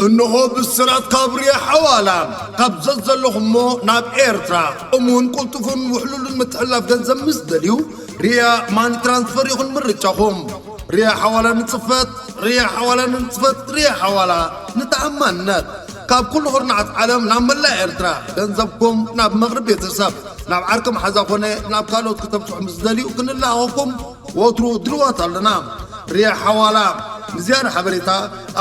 እንሆ ብስራት ካብ ሪያ ሓዋላ። ካብ ዘዘለኹሞ ናብ ኤርትራ እሙን ቅልጡፍን ውሕሉልን ምትሕልላፍ ገንዘብ ምስ ደልዩ፣ ሪያ ማኒ ትራንስፈር ይኹን ምርጫኹም። ሪያ ሓዋላ ንጽፈት፣ ሪያ ሓዋላ ንጽፈት፣ ሪያ ሓዋላ ንተኣማንነት። ካብ ኩሉ ኩርናዓት ዓለም ናብ መላእ ኤርትራ ገንዘብኩም ናብ መቕርብ ቤተሰብ፣ ናብ ዓርኪ መሓዛ ኮነ ናብ ካልኦት ክተብጽሑ ምስ ደልዩ ክንለኣኸኩም ወትሩ ድልዋት ኣለና። ሪያ ሓዋላ። ንዝያዳ ሓበሬታ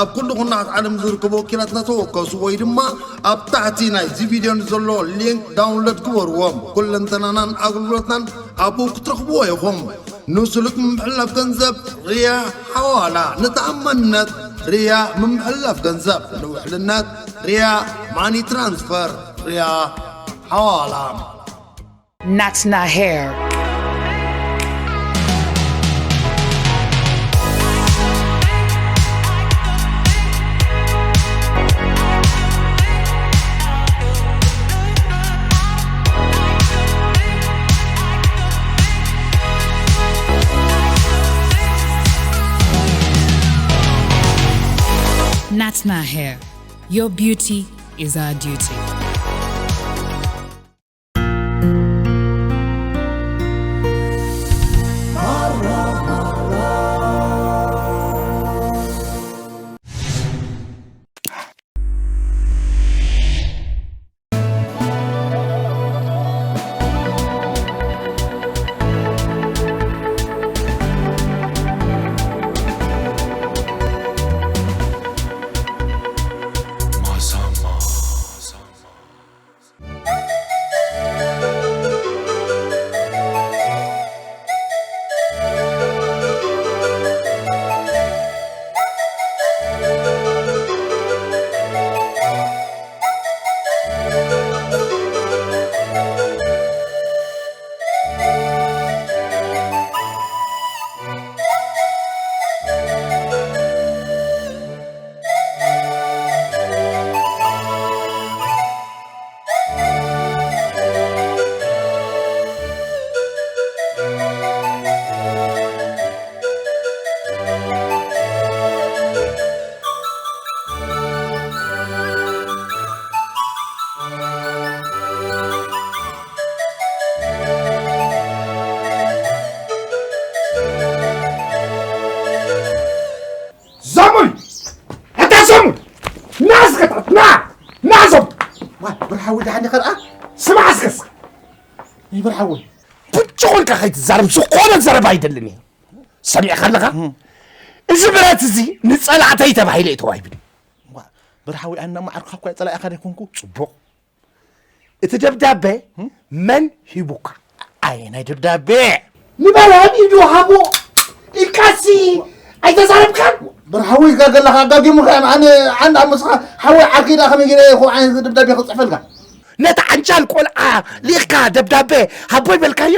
ኣብ ኩሉ ኩርናዓት ዓለም ዝርከቡ ወኪላትና ተወከሱ ወይ ድማ ኣብ ታሕቲ ናይዚ ቪድዮ ንዘሎ ሊንክ ዳውንሎድ ግበርዎ። ኩለንተናናን ኣገልግሎትናን ኣብኡ ክትረኽብዎ ኢኹም። ንስሉጥ ምምሕልላፍ ገንዘብ ሪያ ሓዋላ። ንተኣማንነት ሪያ ምምሕልላፍ ገንዘብ። ንውሕልነት ሪያ ማኒ ትራንስፈር። ሪያ ሓዋላ። Natna Hair. Natna Hair. Your beauty is our duty. ዞሙል! ኣታ ዞሙል! ና እስከ ታት፣ ና! ና ዞም! ዋይ፣ ብርሃዊ ደሓን ኢኻ ደኣ? ስማዕ እስከ እስከ። ይህ ብርሃዊ። ብጭቑልካ ከይትዛረብ፣ ዝኾነ ዘረባ ኣይደልን እዩ። ሰሚዕካ ኣለኻ? እም። እዚ ብረት እዚ ንጸላእተይ ተባሂሉ እዩ ተዋሂቡኒ። ዋ፣ ብርሃዊ ኣነ ማዓርካ እኳ ጸላኢኻ ደይኮንኩ። ጽቡቕ። እቲ ደብዳቤ እም? መን ሂቡካ? ኣየናይ ደብዳቤ? ንበርሀ ኢዱ ሃቦ ኢልካሲ ኣይተዛረብካን? ብርሃዊ ጋገላኻ ኣጋጊሙካ። ኣነ ዓንድ ኣብ ምስኻ ሓወይ ዓርኪ ደኣ ከመይ ገይረ ይኹ ዓይነት ደብዳቤ ክጽፈልካ? ነቲ ዓንጃል ቆልዓ ልኢኽካ ደብዳቤ ሃቦ ይበልካዮ?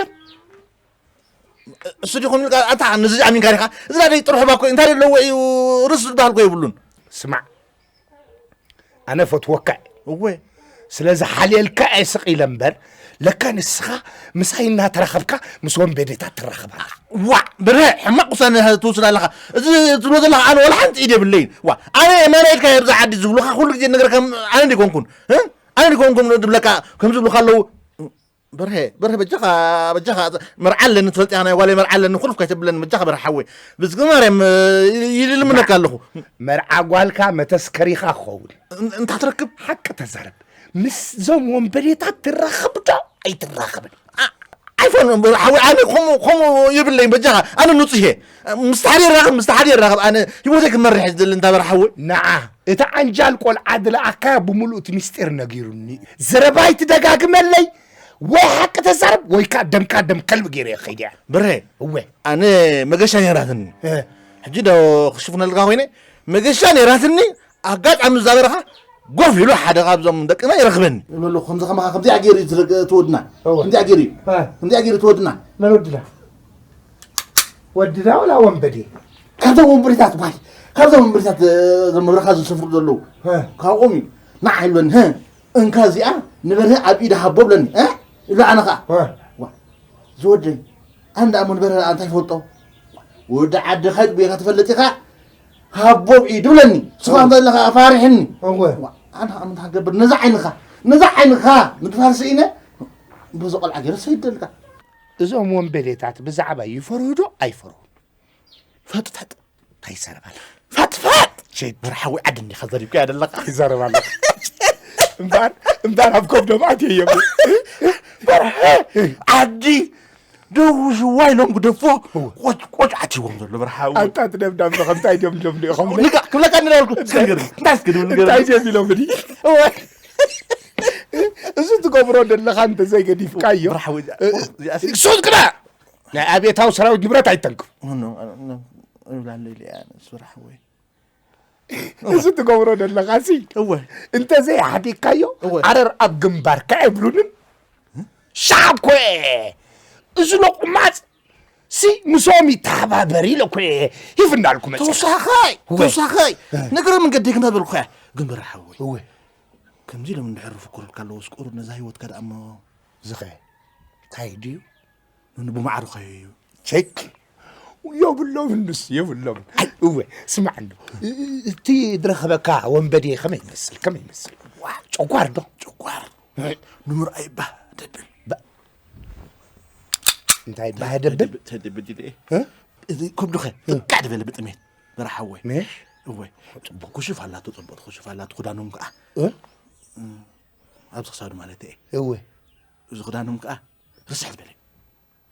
እሱ ዲኹም ኢልካ ኣታ ነዚ ኣሚንካ ዲኻ? እዚ ናደይ ጥርሑ ባኮ እንታይ ኣለዎ እዩ? ርስ ዝበሃል እኮ የብሉን። ስማዕ፣ ኣነ ፈትወካ እየ። እወ። ስለ ዝሓልየልካ እየ ስቕ ኢለ እምበር፣ ለካ ንስኻ ምሳይ እናተራኸብካ ምስ ወንበዴታት ትራኸብ ኣለኻ። ዋዕ፣ ብርሀ፣ ሕማቕ ውሳነ ትወስድ ኣለኻ። እዚ ትብሎ ዘለኻ ኣነ ወላ ሓንቲ ኢድ የብለይን። ዋ፣ ኣነ የማናይ ኢድካ የብዛ ዓዲ ዝብሉኻ ኩሉ ግዜ ነገርካ ኣነ ዲኮንኩን? እ? ኣነ ዲኮንኩም ዝብለካ ከም ዝብሉኻ ኣለዉ? በርሀ፣ በርሀ፣ በጃኻ፣ በጃኻ፣ መርዓ ኣለኒ ትፈልጥ ኢኻ፣ ናይ ጓለይ መርዓ ኣለኒ፣ ኩርፍ ከይተብለኒ፣ በጃኻ በርሀ ሓወይ። ብዝጊ ማርያም፣ እ፣ ይልምነካ ኣለኹ። መርዓ ጓልካ መተስከሪኻ ክኸውን። እን-፣ እንታይ ትረክብ? ሓቂ ተዛረብ። ምስዞም ወንበዴታት ትራኸብ ዶ ኣይትራኸብን? ኣ-፣ ኣይፈን፣ በርሀ ሓወይ፣ ኣነ ከምኡ፣ ከምኡ የብለይን፣ በጃኻ። ኣነ ንጹህ እየ። ምስቲ ሓደ ይራኸብ፣ ምስቲ ሓደ ይራኸብ። ኣነ ህይወተይ ክመርሕ እየ ዝደሊ፣ እንታ በርሀ ሓወይ። ንዓ፣ እቲ ዓንጃል ቆልዓ ዝለኣኻዮ ብምሉእ እቲ ምስጢር ነጊሩኒ እዩ። ዘረባይ ትደጋግመለይ? ወይ ሓቂ ተዛረብ ወይ ከዓ ደምካ ደም ከልቢ ገይረ እየ ክኸይድ እየ። ብርሄ፣ እወ። ኣነ መገሻ ነይራትኒ። እ። ሕጂ ዶ ክሽፍነልካ ኮይነ? መገሻ ነይራትኒ፣ ኣጋጣሚ ዝዛበረኻ ጎፍ ኢሉ ሓደ ካብዞም ደቅና ይረኽበኒ። ይብለሉ፣ ከምዚ ከማኻ ከምዚኣ ገይሩ እዩ ዝረግ-፣ ትወድና። እወ። ከምዚኣ ገይሩ እዩ። እ። ከምዚኣ ገይሩ ትወድና። መን ወድና? ወድና ወላ ወንበዴ? ካብዞም ወንበዴታት፣ ዋይ፣ ካብዞም ወንበዴታት፣ እ፣ እዞም መብረኻ ዝሰፍሩ ዘለዉ። እ። ካብኦም እዩ። ንዓ ኢልበኒ፣ ህ፣ እንካ እዚኣ ንበርሀ ኣብ ኢዳ ሃቦ ብለኒ፣ እ? ኢሉ ኣነ ኸዓ፣ ዋ። ዋ፣ ዝወደይ፣ ኣነ ደኣ እሞ ንበርሀ ደኣ እንታይ ይፈልጦ? ወዲ ዓድኻ እዩ ብጌኻ ትፈልጥ ኢኻ። ሃቦ ብኢዱ ብለኒ። ስኻ እንተ ኣለኻ ኣፋሪሕኒ። እወ። ዋ፣ ኣነ ከኣ እንታይ ክገብር? ነዛ ዓይንኻ፣ ነዛ ዓይንኻ ንትፋል ስኢነ በዚ ቆልዓ ገይረ ሰይደልካ። እዞም ወንበዴታት ብዛዕባ ይፈርሁ ዶ ኣይፈርሁ? ፈጥፈጥ። እንታይ ይዛረብ ኣሎ? ፈጥፈጥ! ሸይ በርሓዊ ዓዲ እንዲኻ ዘሪብካያ ዘለኻ። ይዛረብ ኣሎ። እምበኣር፣ እምበኣር ኣብ ከብዶም ኣትየዮም። በርሐ! ዓዲ! ደው ሽዋ ኢሎም ግደፎ። እወ። ቆጭ፣ ቆጭ ኣትይዎም ዘሎ በርሓዊ። ኣንታ እቲ ደብዳበ ከ እንታይ ድዮም፣ ድዮም፣ ድዮም? ንገር፣ ክብለካ እንደ ነበርኩ። እስኪ ንገር። እንታይ እስኪ ድብል ንገር? እንታይ ድዮም ኢሎም ድዩ? እወ። እዚ ትገብሮ ዘለኻ እንተ ዘይገዲፍካዮ። በርሓዊ፣ እ-፣ እዚኣ እስኪ ሱስ ግዳ! ናይ ኣብዮታዊ ሰራዊት ንብረት ኣይተንክፍ። ኖ፣ ኖ፣ ኖ፣ እብላለይ ኢለ እያ፣ ንሱ ርሓወይ። እዚ ትገብሮ ዘለኻሲ፣ እወ። እንተ ዘይሓዲግካዮ፣ እወ። ኣረር ኣብ ግንባርካ ኣይብሉንን። ሻብ ኮ እዚ ለቁማጽ ሲ ምሶም ይተሓባበር ኢለ ኮ ሂፍ እንዳልኩ መጽእ። ተወሳኻይ፣ እወ። ተወሳኻይ። እ። ንግረ መንገዲ ክንተበልኩ እያ። ግን በርሓወይ። እወ። ከምዚ ኢሎም እንድሕር ዝፍክሩልካ ኣለዉ፣ ስቁሩ ነዛ ህይወትካ ደኣ እሞ። ዝኸ እንታይ ድዩ? ንብማዕሩ ኸይዩ። ቸክ። የብሎምን ንሱ፣ የብሎምን። ኣይ፣ እወ፣ ስማዕ እንዶ። እ-፣ እ-፣ እቲ ዝረኸበካ ወንበዴ ከመይ ይመስል? ከመይ ይመስል? ዋ፣ ጨጓር ዶ? ጨጓር። እ። ንምርኣይ ባህ ደብል። ባ-፣ እንታይ ባህ ደብል? ተደብ-፣ ተደብል ድለ። እ? እዚ ከብዱኸ እ። ጥቃዕ ዝበለ ብጥሜት። በረሓወይ። ምሽ? እወ። ጽቡቕ። ኩሽፍ ኣላቶ፣ ጽቡቕ ኩሽፍ ኣላቶ፣ ክዳኖም ከኣ። እ? እም፣ ኣብዚ ክሳዱ ማለት እየ። እወ። እዚ ክዳኖም ከኣ ርስሕ ዝበለ።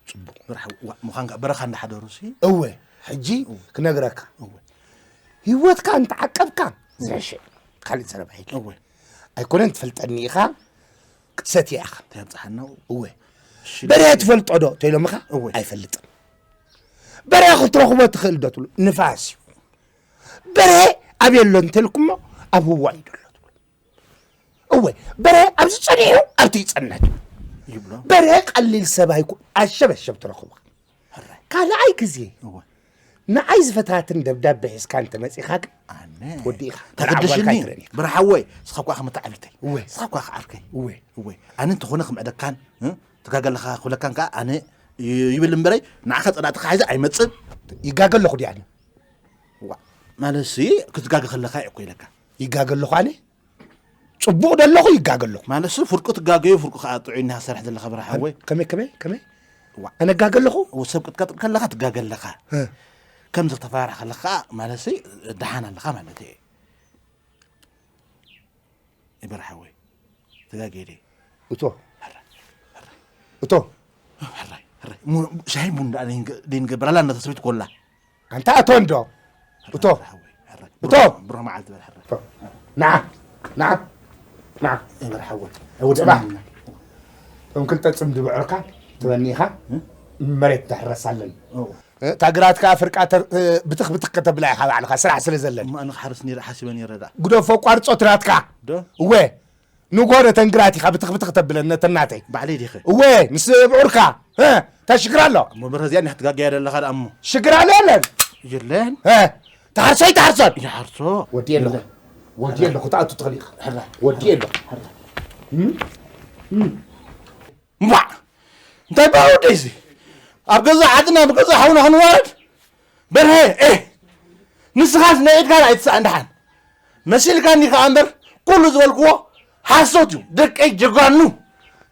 ጽቡቕ። በረኻ፣ ዋ፣ ምዃን ከኣ በረኻ እንዳሓደሩ ሲ። እወ፣ ሕጂ እወ። ክነግረካ። እወ። ህይወትካ እንተዓቀብካ ዝሕሸ። ካልእ ዘረባ የለን። እወ። ኣይኮነን ትፈልጠኒ ኢኻ፣ ክትሰትያ ኢኻ። እንታይ ኣብጽሓና? እወ። እሺ፣ በርሀ እሺ። ትፈልጦ ዶ? ተኢሎምኻ? እወ። ኣይፈልጥን። በርሀ ክትረኽቦ ትኽእል ዶ ትብሉ? ንፋስ እዩ። በርሀ ኣብ የሎ እንተልኩሞ ኣብ ህዋ እዩ ደሎ ትብሉ። እወ፣ በርሀ ኣብዚ ጸኒሑ ኣብቲ ይጸንሕ። ይብሎ። በርሀ ቀሊል ሰብ ኣይኮ-፣ ኣሸበሸብ ትረኽቦ። ሕራይ። ካልኣይ ግዜ እወ። ንዓይ ዝፈታትን ደብዳቤ ሒዝካ እንተ መጺኻ ግን ኣነ። ወዲእኻ። ተገደሽኒ። ተዓዋልካ ኣይትረን ኢኻ። በርሓወይ፣ ንስኻ እኳ ከም ተዓቢተይ። እወ። ንስኻ እኳ ክዓርከይ። እወ። እወ። ኣነ እንተኾነ ክምዕደካን፣ እ? ትጋገ ኣለኻ ክብለካን ከኣ ኣነ ይ-፣ ይብል እምበረይ፣ ንዓኻ ጸላእትኻ ሒዘ ኣይመጽን። ይጋገ ኣለኹ ድየ ኣነ? ዋ፣ ማለትሲ ክትጋገ ከለኻ እየ እኮ ኢለካ። ይጋገ ኣለኹ ኣነ? ጽቡቕ ደለኹ ይጋገ ኣለኹ። ማለትሲ ፍርቁ ትጋገዩ፣ ፍርቁ ከኣ ጥዑይ እንዲኻ ትሰርሕ ዘለኻ በርሓወይ። ከመይ፣ ከመይ፣ ከመይ? ዋ። ኣነ እጋገ ኣለኹ? እወ፣ ሰብ ክትቀጥቅጥ ከለኻ ትጋገ ኣለኻ። እ። ከምዚ ክተፈራርሕ ከለኻ ከኣ ማለትሲ ደሓን ኣለኻ ማለት እየ። ይበርሓወይ። ተጋጌ ድየ? እቶ። ሕራይ፣ ሕራይ። እቶ። ሕራይ፣ ሕራይ። እሞ ሻሂ ቡን ደኣ ደይንገ-፣ ደይንገብር ኣላ እናተሰበይት ኮላ። ኣንታ እቶ እንዶ። እቶ። ሕራይ፣ ሕራይ። እቶ። ብሩኽ፣ ብሩኽ መዓልቲ በል ሕራይ። እቶ። ንዓ፣ ንዓ፣ ንዓ። ይበርሓወይ። ጽባሕ። እቶም ክልተ ጽምዲ ብዕርካ ትበኒ ኢኻ። እ? መሬት ትሕረስ ኣለኒ። እወ። እታ ግራት ከኣ ፍርቃ ተር-፣ ብትኽ ብትኽ ከተብላ ኢኻ ባዕልኻ፣ ስራሕ ስለ ዘለኒ። እሞ ኣነ ክሓርስ ነይረ ሓሲበ ነይረ ደኣ። ግደፎ፣ ኣቋርጾ ትራትካ። ዶ? እወ። ንጎ ነተን ግራት ኢኻ ብትኽ ብትኽ ተብለን ነተን ናተይ። ባዕለይ ዲኸ? እወ፣ ምስ ብዑርካ። እ፣ እንታይ ሽግር ኣሎ? እሞ በረ እዚኣ እንዲኻ ትጋገያ ዘለኻ ደኣ እሞ። ሽግር ኣሎ የለን? የለን። እ፣ ትሓርሶ ኣይትሓርሶን? ይሓርሶ። ወዲ ኣለኹ። የለን። ወዲ ኣለኹ፣ ትኣቱ ትኽእል ኢኻ። ሕራይ። ወዲ ኣለኹ። ሕራይ። እም? እም? እምባዕ! እንታይ በሃ ወደይ እዚ? ኣብ ገዛ ዓድና፣ ኣብ ገዛ ሓውና ክንዋረድ? በርሀ፣ ኤህ! ንስኻስ ናይ ኢድካ ኣይትስኣን ደሓን። መሲልካኒ ከኣ እምበር፣ ኩሉ ዝበልክዎ ሓሶት እዩ። ደቀይ ጀጋኑ፣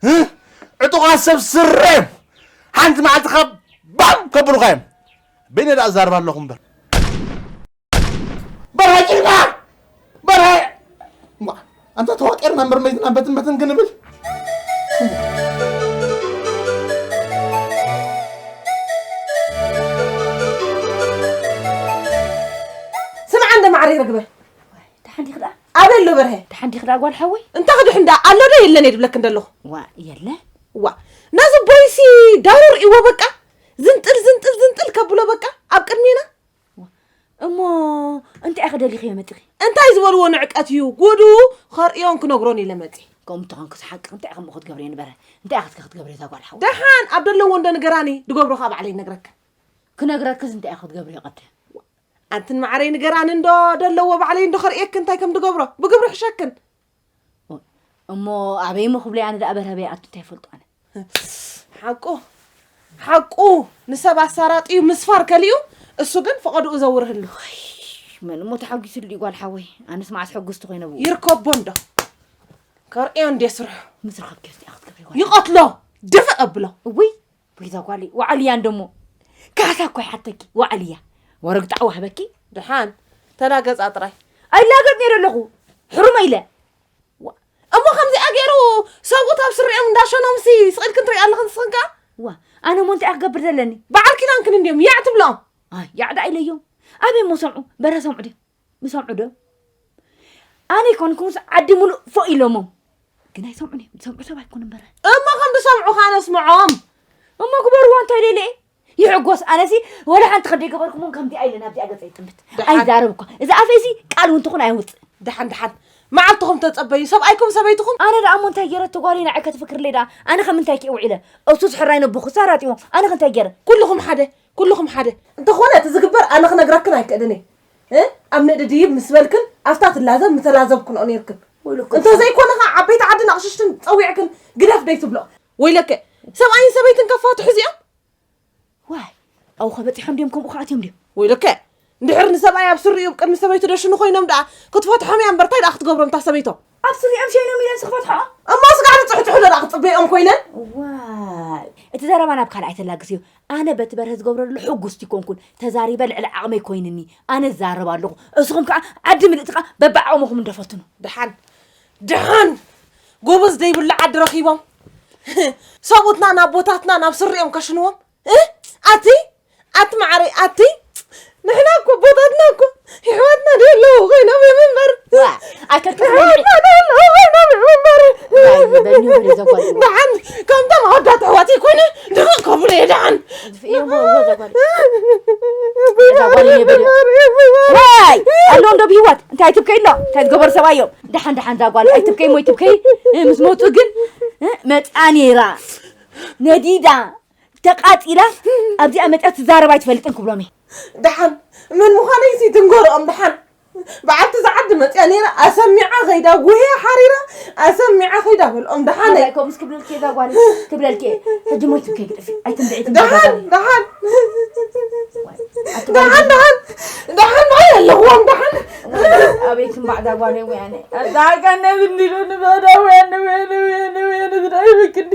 እ? ዕጡቓት ሰብ ስረ እዮም። ሓንቲ መዓልቲ ካብ ባም ከብሉኻ እዮም። በይነ ደኣ እዛረብ ኣለኹ እምበር። በርሀ ጅግና! በርሀ! እማ፣ ኣንታ ተዋጢርና እምበር መይትና በትን በትን ክንብል። ስምዓ እንደ ማዕረ ይረግበ። ደሓን ዲኺ ደኣ? ኣበይ ኣሎ በርሀ? ደሓን ዲኺ ደኣ ጓል ሓወይ? እንታይ ክድሕን ደኣ? ኣሎ ዶ የለን እየ ድብለክ እንደለኹ። ዋ፣ የለ። ዋ፣ ነዚ ቦይሲ ዳሩ ርእይዎ በቃ። ዝንጥል፣ ዝንጥል፣ ዝንጥል ከብሎ በቃ ኣብ ቅድሜና። እሞ እንታይ ኢኺ ደሊኽዮ መጺኺ? እንታይ ዝበልዎ ንዕቀት እዩ? ጉዱ ኸርእዮን ክነግሮን ኢለ መጺ። ከምኡ እንተኾንክስ ሓቂ እንታይ ኢኺ እሞ ክትገብርዮ ንበረ? እንታይ ኢኺ ክትገብርዮ እታ ጓል ሓወይ? ደሓን ኣብ ደለዎ እንዶ ንገራኒ፣ ድገብሮ ኸኣ ባዕለይ ይነግረክን። ክነግረክስ እንታይ ኢኺ ክትገብርዮ ቅድም? ኣንትን ማዕረይ ንገራኒ እንዶ ደለዎ ባዕለይ እንዶ ኸርእየክን እንታይ ከም ድገብሮ፣ ብግብሪ ሕሸክን። እሞ ኣበይ እሞ ክብለይ ኣነ ደኣ በርሀ በይ ኣቱ እንታይ ይፈልጦ ኣነ? ሓቁ፣ ሓቁ ንሰብ ኣሳራጥዩ ምስፋር ከሊኡ፣ እሱ ግን ፈቐድኡ ዘውርህሉ። መን እሞ ተሓጒስሉ እዩ ጓል ሓወይ? ኣነስ መዓስ ሕጉስቲ ኮይነ ብኡ። ይርከቦ እንዶ ከርእዮ እንዴ ስርሑ። ምስ ረኸብኪ እስቲ ክትገብሪ ጓል። ይቐትሎ ድፍእ ኣብሎ። እውይ ዊዛ ጓለይ ዋዕልያ እንደሞ ካሳ እኮ ይሓተኪ ዋዕልያ ወረግጣ ዋህበኪ። ድሓን ተላገጻ ጥራይ። ኣይላገጥ ነይረ ኣለኹ ሕሩመ ኢለ። እሞ ከምዚኣ ገይሩ ሰብኡት ኣብ ስሪኦም እንዳሸኖምሲ ስቕ ኢልክን ትሪኢ ኣለኽን ንስኽን ከኣ? ዋ ኣነ እሞ እንታይ ክገብር ዘለኒ? በዓል ኪዳንክን እንድዮም ያዕ ትብሎም። ኣይ ያዕ ደኣ ኢለዮም። ኣበይ እሞ ሰምዑ በረ ሰምዑ ድዮም? ምሰምዑ ዶ? ኣነ ኣይኮንኩምስ ዓዲ ሙሉእ ፎእ ኢሎሞም። ግን ኣይሰምዑን እዮም ዝሰምዑ ሰብ ኣይኮኑን በረ። እሞ ከም ዝሰምዑ ከኣ ነስምዖም። እሞ ግበርዋ እንታይ ደልየ ይሕጎስ ኣነሲ ወላ ሓንቲ ከደይ ገበርኩሞም ከምዚኣ ኢለ ናብዚኣ ገፀ ይጥምት ኣይዛረብ እኳ እዚ ኣፈይሲ ቃል እውን ትኹን ኣይውፅእ። ደሓን ደሓን መዓልትኹም ተፀበዩ ሰብኣይኩም ሰበይትኹም። ኣነ ደኣ እሞ እንታይ ገይረ ተጓሊ ንዓይ ከትፍክርለይ ደኣ ኣነ ከም እንታይ ክእ ውዒለ እሱስ ሕራይ ነቦ ክሳራጢዎ ኣነ ከ እንታይ ገይረ። ኩልኹም ሓደ ኩልኹም ሓደ። እንተኾነ እቲ ዝግበር ኣነ ክነግረክን ኣይክእልን እየ እ ኣብ ንእዲ ድይብ ምስ በልክን ኣብታ ትላዘብ ምተላዘብክንኦ ነይርክን። እንተዘይኮነ ኸዓ ዓበይቲ ዓድን ኣቕሽሽትን ፀዊዕክን ግደፍ ደይትብልኦ። ወይለከ ሰብኣይን ሰበይትን ከፋትሑ እዚኦም። ዋይ ኣብኡ ከበፂሖም ድዮም ከምኡ ከኣትዮም ድዮም? ወይለከ እንድሕር ንሰብኣይ ኣብ ስሪኡ ቅድሚ ሰበይቱ ደሽኑ ኮይኖም ደኣ ክትፈትሖም እያ እምበር ታይ ደኣ ክትገብሮም እታ ሰበይቶም። ኣብ ስሪኦም ሸይኖም ኢለን ዝኽፈትሖ? እሞ ስጋዕ ንፅሕፅሑ ዶ ደኣ ክትፅበይኦም ኮይነን? ዋይ እቲ ዘረባ ናብ ካልእ ኣይተላግስዮ። ኣነ በቲ በርሀ ዝገብሮ ዘሎ ሕጉስቲ ኮንኩን ተዛሪበ ልዕሊ ዓቕመይ ኮይንኒ ኣነ እዛረብ ኣለኹ እስኹም ከዓ ዓዲ ምልእቲ ከዓ በብዓቕምኹም እንደፈትኑ። ደሓን ደሓን ጎበዝ ደይብሉ ዓዲ ረኺቦም ሰብኡትና ናብ ቦታትና ናብ ስሪኦም ከሽንዎም እ ኣቲ ኣቲ መዓረይ ኣቲ ንሕና እኮ ቦታትና እኮ ይሕዋትና ደለዉ ኮይኖም እዮም እምበር ዋ ኣይከልክልኒ ኣሕዋትና ደለዉ ኮይኖም እዮም እምበር ዋይ በልኒ በል እዛ ጓል ደሓን ከምቶም ኣወዳት ኣሕዋት ይኮነ ድቕቕ ከብሎ እየ ደሓን እሞ እዛ ጓል እዛ ጓል እየ በል ዋይ ኣሎ እንዶ ብሂወት እንታይ ትብከይ ኣሎ እንታይ ዝገበሩ ሰብኣዮም ደሓን ደሓን እዛ ጓል ኣይትብከይ ሞ ይትብከይ እ፣ ምስ መፁ ግን እ፣ መፃ ነይራ ነዲዳ ተቃጢላ ኣብዚኣ መፅያ ትዛረብ ኣይትፈልጥን ክብሎም እየ ደሓን መን ምዃነይ ሲ ትንገርኦም ደሓን በዓልቲ ዝዓዲ መፅያ ነይራ ኣሰሚዓ ከይዳ ጉህያ ሓሪራ ኣሰሚዓ ከይዳ በልኦም ደሓነይ ኣይ ከምስ ክብለልኪ እየ እዛ ጓል ክብለልኪ እየ ሕጂ ሞይትብከ ግጥፊ ኣይትንብዒ ትንበ እዛ ደሓን ጓል ደሓን ኣቲ ጓል ደሓን ደሓን ደሓን ማይ ኣለኽዎም ደሓን ኣበይ ትንባዕ እዛ ጓል እየ ወያነ እዛ ቀነ ብንዲሉ ንበዳ ወያነ ወያነ ወያነ ወያነ ዝዳይ ብክንዲ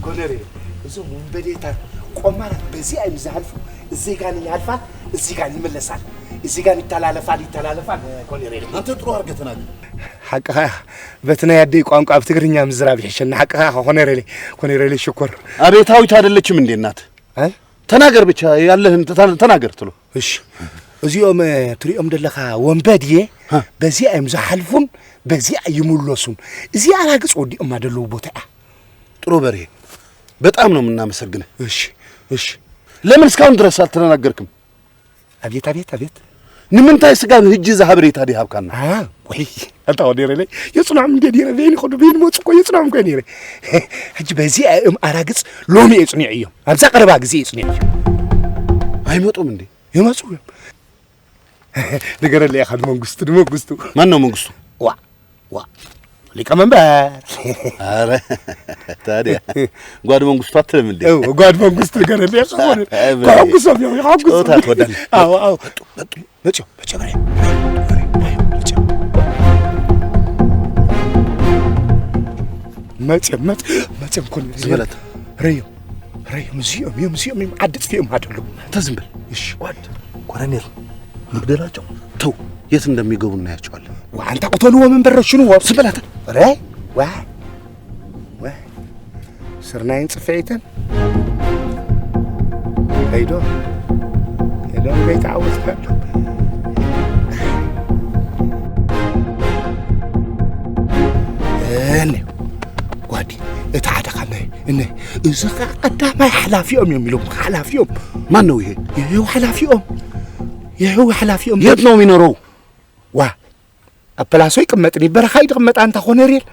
ኮነሬ እዞም ወንበዴታት ቆማላት በዚኣ እዮም ዝሓልፉ። እዚጋን ይሓልፋል፣ እዚጋን ይምለሳል፣ እዚጋን ይተላለፋል ይተላለፋል። ኮነሬ አንተ ጥሩ አድርገህ ተናገር። ሓቅኻ ኢኻ። በቲ ናይ ኣደይ ቋንቋ ኣብ ትግርኛ ምዝራብ ይሕሸኒ። ሓቅኻ ኢኻ ኮነሬ ኮነሬ ሽኮር። አቤታዊት አይደለችም እንዴ እናት? ተናገር ብቻ ያለህን ተናገር ትሎ። እሺ እዚኦም ትሪኦም ዘለኻ ወንበድየ በዚኣ እዮም ዝሓልፉን በዚኣ ይምለሱን። እዚኣ ራግፅ ወዲኦማ ዘለዉ ቦታ እያ። ጥሩ በርሄ፣ በጣም ነው የምናመሰግንህ። እሺ እሺ። ለምን እስካሁን ድረስ አልተናገርክም? አቤት አቤት አቤት። ንምንታይ ስጋብ ህጂ እዛ ሃበሬታ ዲሃብካና? ወይ ኣታ ወዴረ ለይ የጽንዖም እንዴ ዲረ በይን ኸዱ በይን ሞጽ እኮ የጽንዖም እኮ ዲረ። ሕጂ በዚ እም ኣራግጽ ሎሚ የጽንዕ እዮም። ኣብዛ ቀረባ ግዜ የጽንዕ እዮም። ኣይመጡም እንዴ? ይመጹ እዮም። ንገረለይ ኢኻ ንመንግስቱ ንመንግስቱ። ማን ነው መንግስቱ? ዋ ዋ ሊቀመንበር። አረ ታዲያ ጓድ መንግስቱ አትልም እንዴ? እው ጓድ መንግስቱ ንገረለይ ኢኻ። ሆነ አይ፣ በል። ከሐጉሶም እዮም ይሐጉሶም። ጨዋታ ትወዳለህ። አዎ አዎ። መጡ መጡ መጡ መጡ በሬ። መጡ በሬ። መጡ። መጡ መጡ መጡ እኮ ነው። ዝበላት። ረዮ ረዮም እዚኦም እዮም እዚኦም እዮም ዓዲ ጥፊኦም ኣይደለዉ። ተዝም በል። እሺ ጓድ ኮረኔል ንግደላቸው። ተው የት እንደሚገቡ እናያቸዋለን። ዋ ኣንታ ቅተልዎም እምበር ረሽንዎም። ዝም በል ኣታ። ረ ዋ ዋ ስርናይን ጽፍዒትን ከይዶ ከይዶ ከይተዓወት ከሎ እኔ ጓዲ እቲ ሓደ ካብ ናይ እነ እዚ ኸዓ ቀዳማይ ሓላፊኦም እዮም ኢሎም ሓላፊኦም ማን ነው ይሄ? ይሄው ሓላፊኦም ይሄው ሓላፊኦም የት ነው የሚኖረው? ዋ ኣብ ፕላሶ ይቅመጥ እኔ በረኻ ይቅመጥ አንተ ኮነሬል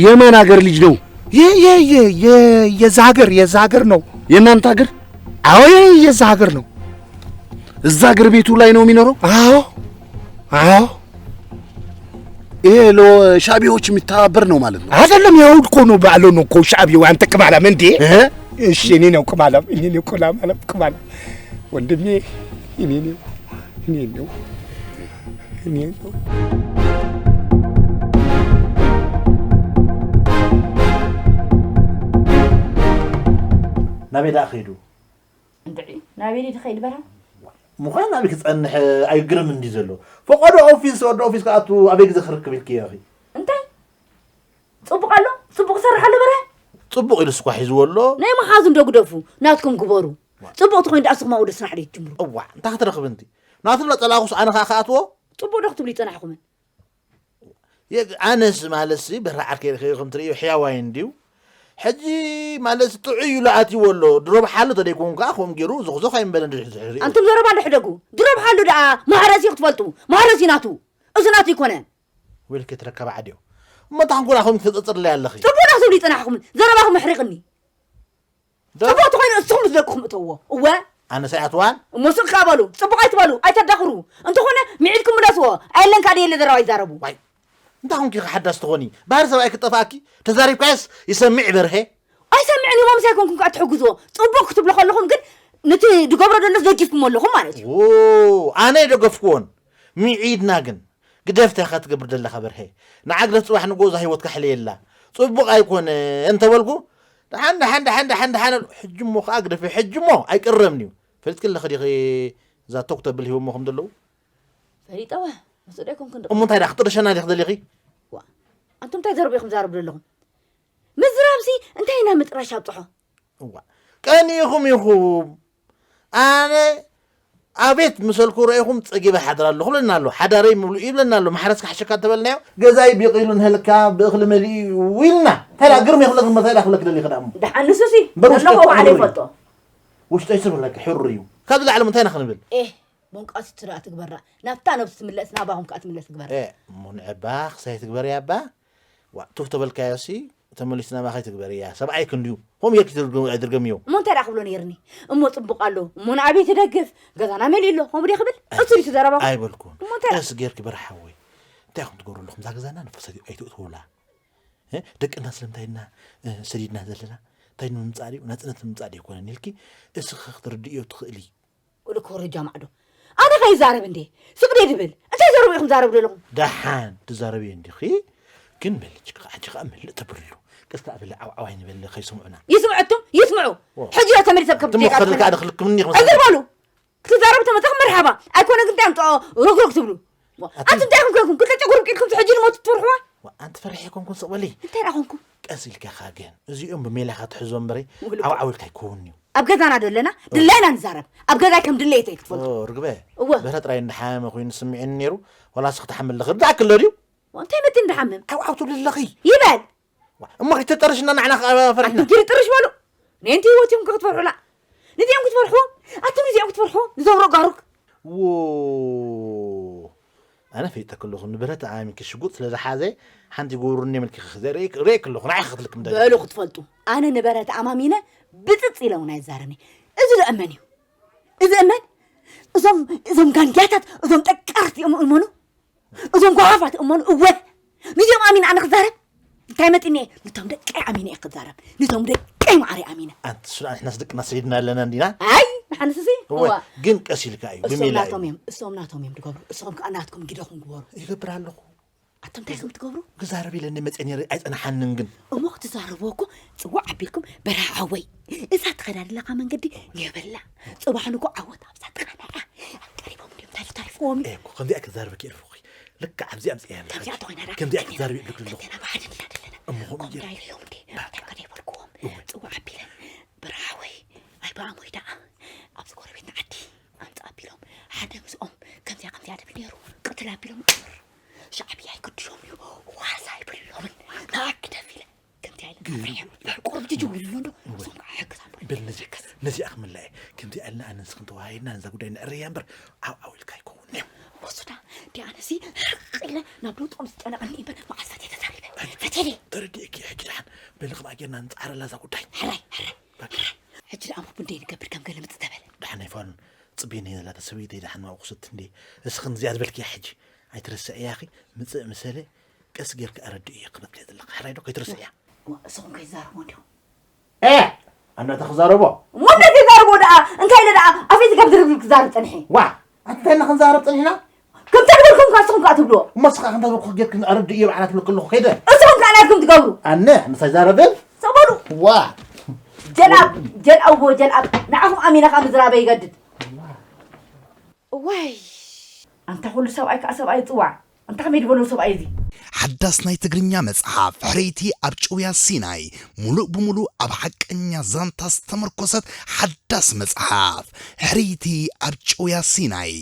የማን ሀገር ልጅ ነው? የዛ ሀገር የዛ ሀገር ነው። የእናንተ ሀገር? አዎ የዛ ሀገር ነው። እዛ ሀገር ቤቱ ላይ ነው የሚኖረው? አዎ አዎ ይሄ ለሻዕቢያዎች የሚተባበር ነው ማለት ነው። አይደለም፣ ይኸው እኮ ነው ባለው ነው እኮ ሻዕቢያው። አንተ ቅማላም እንዴ? እህ? እሺ፣ እኔ ነው ቅማላም፣ እኔ ነው ቅማላም፣ ቅማላም ወንድሜ፣ እኔ ነው፣ እኔ ነው፣ እኔ ነው። ናበይ ደኣ ከይዱ? እንድዒ፣ ናበይ ድዩ ዝኸይድ በራ? ምዃን ኣበይ ክጸንሕ ኣይግርም እንዲ ዘሎ። ፈቐዶ ኦፊስ፣ ወዲ ኦፊስ ክኣቱ ኣበይ ግዜ ክርክብ ኢልክዮ ኢኺ? እንታይ? ጽቡቕ ኣሎ? ጽቡቕ ይሰርሕ ኣሎ በራ? ጽቡቕ ኢሉስ እኳ ሒዝዎ ኣሎ። ናይ መሓዙ እንዶ ግደፉ፣ ናትኩም ግበሩ። ጽቡቕ ተኾይኑ ደኣ ንስኹም ኣብኡ ዶ ስራሕ ዶ ይትጅምሩ? እዋእ፣ እንታይ ክትረኽብ እንቲ? ናቱ ለጸላእኹስ ኣነ ኸኣ ክኣትዎ? ጽቡቕ ዶ ክትብሉ ይጸናሕኩምን? የግ-፣ ኣነስ ማለትሲ በራ ዓርከይ ርኢኹ ከም ትርእዮ ሕያዋይ እንድዩ። ሕጂ ማለትሲ ጥዑይ ኢሉ ኣትይዎ ኣሎ። ድሮ ብሓሉ ተደይኮን ከኣ ከምኡ ገይሩ ዞኽዞኽ ኣይምበለን ድሕሪ ድሕሪኡ። ኣንቱም ዘረባ እንዶ ሕደጉ። ድሮ ብሓሉ ደኣ ማሕረስ እዩ ክትፈልጡ። ማሕረስ እዩ ናቱ። እዚ ናቱ ኣይኮነን። ወይልኪ ትረከባ ዓድዮ። እሞ እንታይ ኮንኩ ደኣ ከምኡ ትጸጽርለይ ኣለኺ? ጽቡቕ ዶ ክትብሉ ይጸናሕኩምን? ዘረባኹም ኣሕሪቕኒ። ዶ-፣ ጽቡቕ ተኾይኑ ንስኹም ምስ ደቅኹም እተውዎ። እወ። ኣነስ ኣይኣትዋን? እሞ ስቕ ከኣ በሉ። ጽቡቕ ኣይትበሉ፣ ኣይተዳኽሩ። እንተኾነ ሚዒድኩም ምለስዎ። ኣየለን ካልእ የለ ዘረባ ይዛረቡ። ዋይ፣ እንታይ ኮንኪ ኢኺ ሓዳስ ትኾኒ? ባህሪ ሰብኣይ ክጠፍኣኪ? ተዛሪብካዮስ ይሰምዕ በርሄ? ኣይሰምዕን እዩ፣ ሞምስ ኣይኮንኩም ከኣ ትሕግዝዎ። ጽቡቕ ክትብሉ ከለኹም ግን ነቲ ዝገብሮ ዘሎስ ደጊፍኩሞ ኣለኹም ማለት እዩ። ዎ፣ ኣነ ኣይደገፍኩዎን። ሚዒድና ግን ግደፍ፣ እንታይ ኢኻ ትገብር ዘለኻ በርሄ? ንዓ ግደፍ፣ ጽባሕ ንግሆ እዛ ህይወትካ ኣሕልየላ። ጽቡቕ ኣይኮነን እንተበልኩ፣ ደሓን፣ ደሓን፣ ደሓን፣ ደሓን፣ ደሓን ኣሉ። ሕጂ እሞ ከኣ ግደፊ፣ ሕጂ እሞ ኣይቅረብን እዩ። ፈሊጥኪ ኣለኺ ዲኺ እዛ ቶክ ተብል ሂቦሞ ከም ዘለዉ? ፈሊጠወ፣ ምስኡ ዶ ኣይኮንኩን እሞ እንታይ ደኣ ክጥርሸና ዲኺ ደሊኺ? ዋ፣ ኣንቱም እንታይ ዘረባ ኢኹም ትዛረቡ ዘለኹም? ምዝራብሲ እንታይ ኢና ምጥራሽ ኣብጽሖ? እዋ፣ ቀኒእኹም ኢኹም። ኣነ ኣቤት ምሰልኩ ረኢኹም ጸጊበ ሓድር ኣለኹ ብለና ኣሎ። ሓዳረይ ምሉእ እዩ ብለና ኣሎ። ማሕረስ ክሓሸካ እንተበልናዮ፣ ገዛይ ቢቒሉ ንህልካ ብእኽሊ መሊኡ እዩ ኢልና። እንታይ ደኣ ግርም የኽለክ እምበር እንታይ ደኣ ክብለክ ደሊኺ ደኣ እሞ? ደሓን ንሱሲ እምበር ውሽጠይ ዘለኹ ባዕለይ ሕሩር እዩ። ይፈልጦ። ውሽጠይ ስብር ለክ ሕሩር እዩ። ካብዚ ላዕሊ እንታይ ኢና ክንብል? ኤህ፣ መንቋስቲ ደኣ ትግበራ። ናብታ ነብሱ ትምለስ፣ ናባኹም ከኣ ትምለስ ግበራ። ኤ፣ እሞ ንዕባ ክሳይ ትግበር እያ እባ? ዋ፣ ቱፍ ተበልካዮሲ ተመሊሱ ናባኻ ይትግበር እያ። ሰብኣይ ክንድዩ። ከምኡ ጌርኪ ትርግ-፣ ኣይትርገምዮ። እሞ እንታይ ደኣ ክብሎ ነይርኒ? እሞ ጽቡቕ ኣሎ። እሞ ንኣበይ ትደግፍ? ገዛና መሊኡ ኣሎ። ከምኡ ድየ ክብል? ኣይ-፣ እሱ ድዩ ዘረባኹም? ኣይበልኩን። እሞ እንታይ ደኣ? ቀስ ጌርኪ በርሓወይ። እንታይ ኢኹም ትገብሩ ኣለኹም? እዛ ገዛና ንፋስ ኣይትእትውላ። እ? ደቅና ስለምንታይ ኢና፣ እ፣ ሰዲድና ዘለና? እንታይ ንምምጻእ ድዩ? ናጽነት ንምምጻእ ድዩ ኣይኮነን ኢልኪ እስኺ ክትርድእዮ ትኽእሊ። ወደ ኮረጃ ማዕዶ። ኣነ ከይዛረብ እንዴ? ስቕ ደይ ድብል። እንታይ ዘረቡ ኢኹም ዛረቡ ዘለኹም? ደሓን ትዛረቢ እንዲኺ፣ ግን መልእጅ ከ-፣ ሕጂ ከኣ መልእ ተብልሉ። ቀስ ከኣ በሊ ዓው ዓው ኣይንበል ከይሰምዑና። ይስምዑ ኣቱም፣ ይስምዑ። ኦ። ሕጂ ዶ ተመሊሰ ከም እሞ ዜጋ ከድልካ ትኾኑ? ኣነ ክልክምኒ ኢኹም ክትዛረቡ ተመጻኹም መርሓባ። ኣይኮነ ግን እንታይ ኣምጽኦ ሮግሮግ ትብሉ? ኣቱም ኣንቱም እንታይ ኢኹም ኮይንኩም? ክልተ ጨጉሪ ብቂልኩም ሕጂ ንሞት ትፈርሕዋ? ዋ፣ ኣንቲ ፈሪሐ ኣይኮንኩን ስቕ በሊ። እንታይ ደኣ ኮንኩ? ቀስ ኢልካ ኢኻ ግን። እዚኦም ብሜላኻ ትሕዞም እምበሪ ውልቁ። ዓው ዓው ኢልካ ኣይከውንን'ዩ። ኣብ ገዛና ዶ ኣለና? ኦ። ድላይና ንዛረብ። ኣብ ገዛይ ከም ድለየተይ ክትፈልጡ። ኦ፣ ርግበ። እወ። ብረ ጥራይ እንዳሓመመ ኮይኑ ስምዒኒ ነይሩ። ዋላስ ክትሓምል ለኽርዳእኪ ኣሎ ድዩ? እንታይ መቲ እንዳሓምም? ዓው ዓው ትብሊ ኣለኺ። ይበል። ዋ፣ እሞ ከይተጠርሽና ንዓና ከኣ ፈሪሕና። ኣንቱም ትሪ ጥርሽ በሉ። ነንቲ ህይወት እዮም ክትፈርሑላ። ነዚኦም ክትፈርሕዎም። ኣቱም ነዚኦም ክትፈርሕዎም። ንዞም ሮጋሩግ። ዎ። ኣነ ፈሊጠኪ ኣለኹ፣ ንብረት ኣሚንኪ ሽጉጥ ስለ ዝሓዘ፣ ሓንቲ ይገብሩኒ እዮም ኢልኪ ክዘ-፣ ርእይ-፣ ርእየኪ ኣለኹ፣ ንዓይ ክትልክም ደለኺ። በሉ ክትፈልጡ፣ ኣነ ንብረት ኣማሚነ ብጽጽ ኢለ እውን ኣይዛረብን እየ። እዚ ዶ እመን እዩ? እዚ እመን? እዞም፣ እዞም ጋንጃታት፣ እዞም ጠቃርት እዮም እመኑ? እዞም ጓሓፋት እመኑ? እወ። ነዚኦም ኣሚነ ኣነ ክዛረብ? እንታይ መጢኒ እየ? ነቶም ደቀይ ኣሚነ እየ ክዛረብ። ነቶም ደቀይ ማዕረይ ኣሚነ። ኣንቲ ሱዳን፣ ንሕናስ ደቅና ሰዲድና ኣለና እንዲና? ኣይ፣ ንሓንስሲ? እወ፣ እዋ። ግን ቀስ ኢልካ እዩ፣ እሶም ብሜላ ናቶም እዩ። እዮም፣ እሶም ናቶም እዮም ዝገብሩ። እሶም ከኣ ናትኩም ግደኹም ግበሩ። ይገብር ኣለኹ። ኣቶም እንታይ ኢኹም ትገብሩ? ክዛረብ ኢለኒ መጽየ ነይረ፣ ኣይጸናሓንን ግን። እሞ ክትዛረብዎ እኮ ጽዋዕ ኣቢልኩም፣ በርሃ ሓወይ፣ እዛ ትኸዳ ዘለኻ መንገዲ የብላ። ጽባሕ ንጎ ዓወት ኣብዛ ትቐንዐ። ኣብ ቀሪቦም ድዮም ታሪፍ ታሪፍዎም እዩ። እኮ ከምዚኣ ክዛረበኪ እየ ኣለኹ። ልክዕ ኣብዚ ኣምጽእያ ኣለኹ። ከምዚኣ ተኾይና ደኣ ከምዚኣ ክዛረብ እየ ኣለኹ። ክልቴና ብሓደ እንዲና ዘለና። እሞ ከምኡ ከምኡ ገይሩ። ዳይለ እዮም እንዴ? እሞ እንታይ ኮነ ይበልክዎም? እወ። ጽዋዕ ኣቢለን፣ በርሃ ሓወይ፣ ኣይበኣሞይ ደኣ። ኣብዚ ጎረቤትና ዓዲ ኣምጽእ ኣቢሎም፣ ሓደ ምስኦም ከምዚኣ ከምዚኣ ድብል ነይሩ፣ ቅትል ኣቢሎም፣ ሻዕብያ ኣይግድሾም እዩ፣ ዋዛ ኣይብሎምን። ንኣክ ደፊለ፣ ከምዚኣ ኢለ ግን ፍርሕም፣ ቁሩብ ጅጅው ኢሉ ኣሎ እንዶ፣ እወ። እሶም ከዓ ሕግዝ ኣቦይ። በል ነዚ፣ ሕግዝ። ነዚኣ ክምላ እየ። ከምዚኣ ኢልና ኣነ ንስኽን ተወሃሂድና ነዛ ጉዳይ ነዕርያ እምበር፣ ዓው ዓው ኢልካ ኣይከውንን እዩ። ወሱዳ፣ ዲኣነሲ ሕቕ ኢለ ናብ ለውጦም ዝጨነቐኒ እምበር፣ መዓስ ፈትየ ተዛሪበ? ፈትየ ድየ? ተረዲእኪ፣ ሕጂ ደሓን። በሊ ከምኣ ጌርና ንጻዕረላ እዛ ጉዳይ። ሕራይ፣ ሕራይ። በቃ። ሕጂ ደኣ እሞ ቡን ደይ ንገብር ከም ገለ ምጽእ ተበለ። ደሓን ኣይፋሉን። ጽበየኒ ዘላ እታ ሰበይተይ ደሓን ማእቁ ስት እንዴ። እስኽን እዚኣ ዝበልክያ ሕጂ ኣይትረስዕያ እኺ። ምጽእ ምሰለ ቀስ ጌርካ ኣረድእዮ ክበካ እየ ዘለካ። ሕራይ ዶ? ከይትርስዕያ። እዋ፣ እሶም ከይዛረቡ እንዲኹም። ኤ! ኣነ እንታይ ክዛረቦ? እሞ እንታይ ከይዛረቦ ደኣ? እንታይ ኢለ ደኣ ኣፈይ ዝጋብ ዝርግርግ ክዛረብ ጸኒሐ? ዋ! ኣቲ እንታይ ኢና ክንዛረብ ጸኒሕና? ከምታ ዝበልኩም ከኣ ንስኹም ከኣ ትብልዎ። እሞ ንስኻ ከምታ ዝበልኩ ጌርክ ኣረድእዮ ባዕላ ትብለኪ ኣለኹ። ከይደ። እሶም ከኣ ናትኩም ትገብሩ። ኣነ ምሳይ ዛረብን? ሰቕ በሉ። ዋ! ጀልኣብ፣ ጀልኣዎ፣ ጀልኣብ። ንዓኹም ኣሚነ ከኣ ምዝራበይ ይገድድ። እዋይ! ኣንታ ኩሉ ሰብኣይ ከኣ ሰብኣይ ይጽዋዕ። ኣንታ ከመይ ዝበሎ ሰብኣይ እዚ? ሓዳስ ናይ ትግርኛ መጽሓፍ ሕርይቲ ኣብ ጭውያ ሲናይ፣ ሙሉእ ብሙሉእ ኣብ ሓቀኛ ዛንታ ዝተመርኮሰት ሓዳስ መጽሓፍ። ሕርይቲ ኣብ ጭውያ ሲናይ፣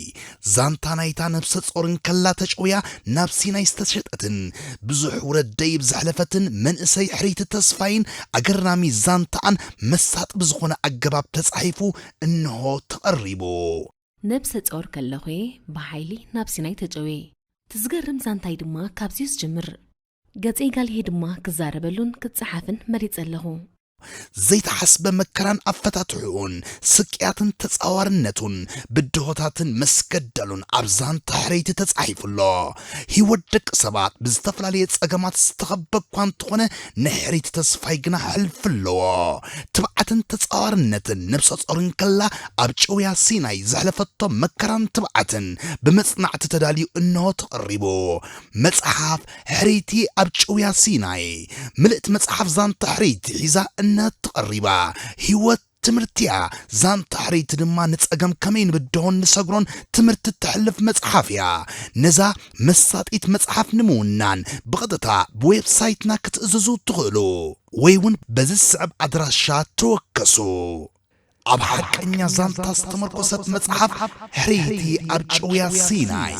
ዛንታ ናይታ ነብሰ ጾር እንከላ ተጨውያ ናብ ሲናይ ዝተሸጠትን ብዙሕ ውረድ ደይብ ዘሕለፈትን መንእሰይ ሕርይቲ ተስፋይን ኣገራሚ ዛንታኣን መሳጢ ብዝኾነ ኣገባብ ተጻሒፉ እንሆ ተቐሪቡ። ነብሰ ጾር ከለኹ'የ ብሓይሊ ናብ ሲናይ ተጨውየ። እቲ ዝገርም ዛንታይ ድማ ካብዚ'ዩ ዝጅምር። ገጸይ ጋልሄ ድማ ክዛረበሉን ክጸሓፍን መሪጸ ኣለኹ። ዘይተሓስበ መከራን ኣፈታትሕኡን፣ ስቅያትን ተጻዋርነቱን፣ ብድሆታትን መስገደሉን ኣብ ዛንታ ሕርይቲ ተጻሒፉ ኣሎ። ህይወት ደቂ ሰባት ብዝተፈላለየ ጸገማት ዝተኸበ እኳ እንተኾነ፣ ናይ ሕርይቲ ተስፋይ ግና ሕልፊ ኣለዎ። ትብዓትን ተጻዋርነትን ነብሰ ጾር እንከላ ኣብ ጭውያ ሲናይ ዘሕለፈቶ መከራን ትብዓትን ብመጽናዕቲ ተዳልዩ እንሆ ተቐሪቡ። መጽሓፍ ሕርይቲ ኣብ ጭውያ ሲናይ። ምልእቲ መጽሓፍ ዛንታ ሕርይቲ ሒዛ እንሆ ተቐሪባ። ህይወት ትምህርቲ እያ። ዛንታ ሕርይቲ ድማ ንጸገም ከመይ ንብድሆን ንሰግሮን ትምህርቲ እተሕልፍ መጽሓፍ እያ። ነዛ መሳጢት መጽሓፍ ንምውናን ብቐጥታ ብዌብሳይትና ክትእዝዙ ትኽእሉ፣ ወይ እውን በዚ ዝስዕብ ኣድራሻ ተወከሱ። ኣብ ሓቀኛ ዛንታ ዝተመርኮሰት መጽሓፍ ሕርይቲ ኣብ ጭውያ ሲናይ።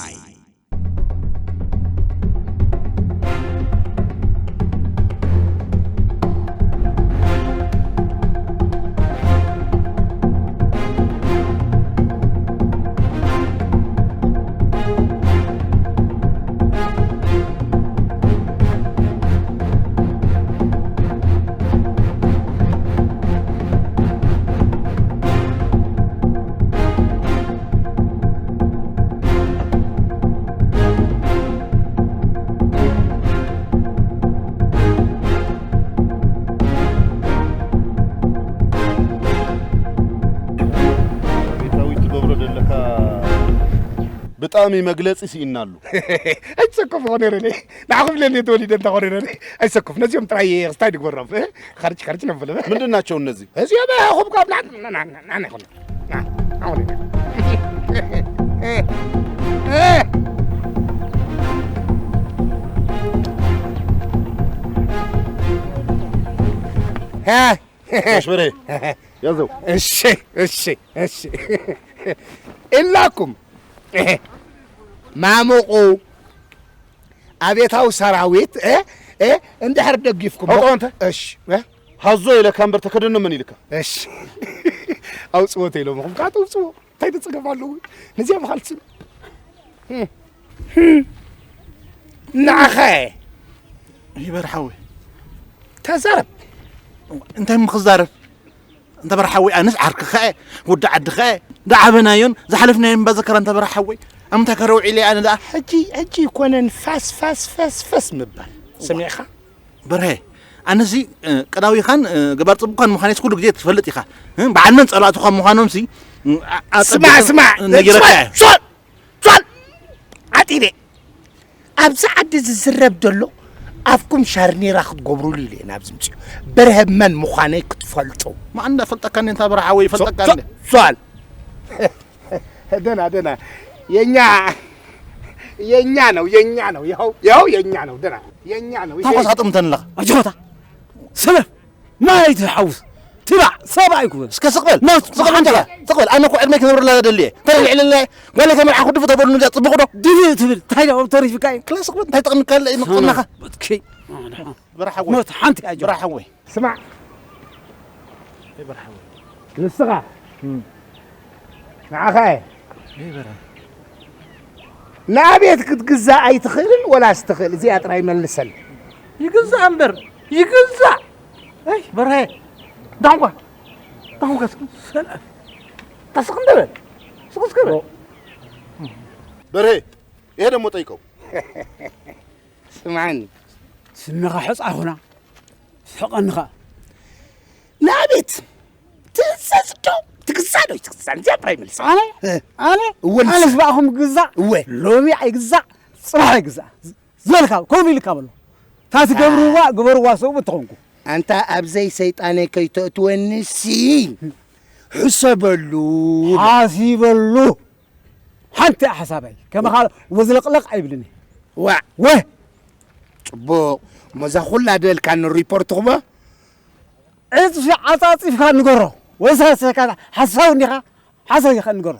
ቤታዊት ትገብሮ ዘለካ ብጣዕሚ መግለጺ ስኢናሉ። ኣይትሰከፍ፣ ኾነ ረለ ንዓኹም ለለ ተወሊደ እንተ ኾነ ረለ ኣይትሰከፍ። ነዚኦም ጥራይ ክስታይ ድግበሮም። እ? ኸርች ኸርች ነብሎ። ምንድን ናቸው እነዚህ? እዚኦም ኹም ካብ ና-፣ ና-፣ ና-፣ ና-፣ ና-፣ ይኹን። ና፣ ኣሁን። እ፣ እ፣ እ። እ። ጋሽ በርሄ፣ ያዘው። እሺ፣ እሺ፣ እሺ። ኢላኩም ማሙቁ ኣቤታዊ ሰራዊት፣ እ፣ እ፣ እንድሕር ደጊፍኩም። ኣውጣው ኣንተ። እሺ፣ እ? ሃዞ ኢለካ እምበር ተከደኖ መን ኢልካ? እሺ። ኣውጽዎ ተይሎምኹም፣ ካት ኣውጽዎ። እንታይ ተጸገም ኣለዎ? ነዚኣ ምኻልስን። ንዓኸ ይበርሓዊ። ተዛረብ። እንታይ ምኽዛረብ? እንተ በርሓዊ ኣነስ ዓርክኻ እየ፣ ወዲ ዓድኻ እየ። ዝዓበናዮን ዝሓለፍናዮን እምባ ዘከራ እንተ በርሓዊ። ኣምታ ከረውዒለ ኣነ ደኣ። ሕጂ፣ ሕጂ ይኮነን ፋስ፣ ፋስ፣ ፋስ፣ ፋስ ምባል። ሰሚዕኻ? በርሀ፣ ኣነሲ፣ እ፣ ቀዳዊኻን፣ እ፣ ገባር ጽቡቕካን ምዃነይስ ኩሉ ግዜ ትፈልጥ ኢኻ። እ፣ በዓል መን ጸላእትኻ ምዃኖምሲ፣ እ፣ ኣ-፣ ስማዕ፣ ኣጸቢቑ ስማዕ፣ ነጊረካ ስማዕ፣ እየ። ሶል፣ ሶል፣ ዓጢደ። ኣብዚ ዓዲ ዝዝረብ ዘሎ ኣፍኩም ሻርኔራ ክትገብሩሉ ኢለ እየ ናብዚ ምጽኡ። በርሀ መን ምዃነይ ክትፈልጡ። ማን እንዳፈልጠካ እንዴ፣ እንታ በርሓ ወይ ፈልጠካ ሶ-፣ እንዴ? ሶል። ደህና፣ ደህና። የኛ፣ የኛ ነው፣ የኛ ነው። ይኸው፣ ይኸው የኛ ነው። ደህና፣ የኛ ነው። ይሄ ታንኳ ሳጥም ተንለኻ። ኣጆታ። ሰለፍ። ማይ ትሓውስ። ትባዕ፣ ሰብኣይ ኩበል። እስከ ስቕ በል። ሞት፣ ስቕ በል፣ ሓንቲ። ስቕ በል። ኣነ እኮ ዕድመይ ክነብረላ ደልየ። ተረድዒ ለለ። ጓለይ ከመርዓ ኩድፉ ተበሉ ንዛ ጽቡቕ ዶ? ድፍእ ትብል። እንታይ ደኣ ተሪፍካ እዩ? ክላ ስቕ በል። እንታይ ጠቕምካ ኣለ? ይመቕጸናኻ። ሞት፣ ሓንቲ ኣጆ። በርሓ ወይ። ስማዕ። ንስኻ። እም። ንዓኻ እየ። እይ፣ በርሀ። ንኣቤት ክትግዛእ ኣይትኽእልን ወላስ ትኽእል? እዚኣ ጥራይ መልሰል። ይግዛእ እምበር፣ ይግዛእ። እይ፣ በርሀ። ዳንኳ፣ ዳንኳ፣ እስኪ። ሰላም። ተስቕ እንደ በል። ስቕ እስከ በል። በርሄ፣ ይሄ ደግሞ ጠይቀው። ስምዓኒ። ስምኻ ሕጻ ኹና። ስሕቐኒ ኸኣ። ንኣቤት ትእዘዝ ዶ ትግዛእ ዶ ኣይትግዛእን? እዚኣ ጥራይ መልስ። ኣነ? እ። ኣነ? እወ፣ ንሳ። ኣነስ ብኣኹም ግዛእ? እወ። ሎሚ ኣይግዛእ፣ ጽባሕ ኣይግዛእ። ዝበልካ፣ ከምኡ ኢልካ በሎ። እታ ትገብርዋ፣ ግበርዋ፣ ሰብኡት ተኾንኩ። ኣንታ ኣብ ዘይሰይጣነይ ከይተእትወኒሲ፣ ሕሰበሉ። ሓሲበሉ። ሓንቲ እያ ሓሳበይ። ከማኻ ወዝለቕለቕ ኣይብልን እየ። ዋዕ። ወ። ጽቡቕ። እሞ እዛ ኩላ ደልካኒ ሪፖርት ትኽቦ? ዕጽፊ ዓጻጺፍካ ንገሮ። ወይስ ሓሳብ እንዲኻ? ሓሳብ ኢኻ ንገሮ።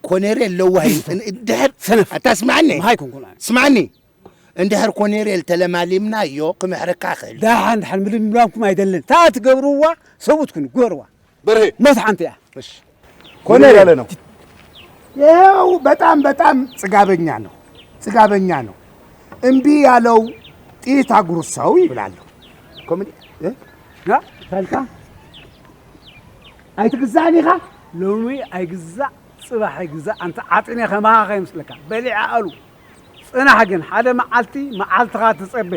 ኮኔሬል ለዋህ እዩ። እንድሕር ሰነፍ። ኣታ ስማዕኒ። መሃይ ኮንኩን ኣነ። ስማዕኒ። እንድሕር ኮኔሬል ተለማሊምናዮ ክምሕረካ ክእል። ደሓን፣ ደሓን ምልምላምኩም ኣይደልን። እታ ትገብርዋ ሰብኡት ኩኑ፣ ግበርዋ። በርሄ። ሞት ሓንቲ እያ። እሺ። ኮኔሬል እያለ ነው። ይኸው በጣም፣ በጣም ጽጋበኛ ነው። ጽጋበኛ ነው። እምቢ ያለው ጥይት አጉርሰው ይብላሉ። ኮሜዲ፣ እ? ና፣ ታልካ? ኣይትግዛእን ኢኻ? ሎሚ ኣይግዛእ፣ ጽባሕ ኣይግዛእ። ኣንታ ዓጢነ ከማኻ ከይመስለካ። በሊዐ ኣሉ። ጽናሕ ግን፣ ሓደ መዓልቲ፣ መዓልትኻ ትጸበ።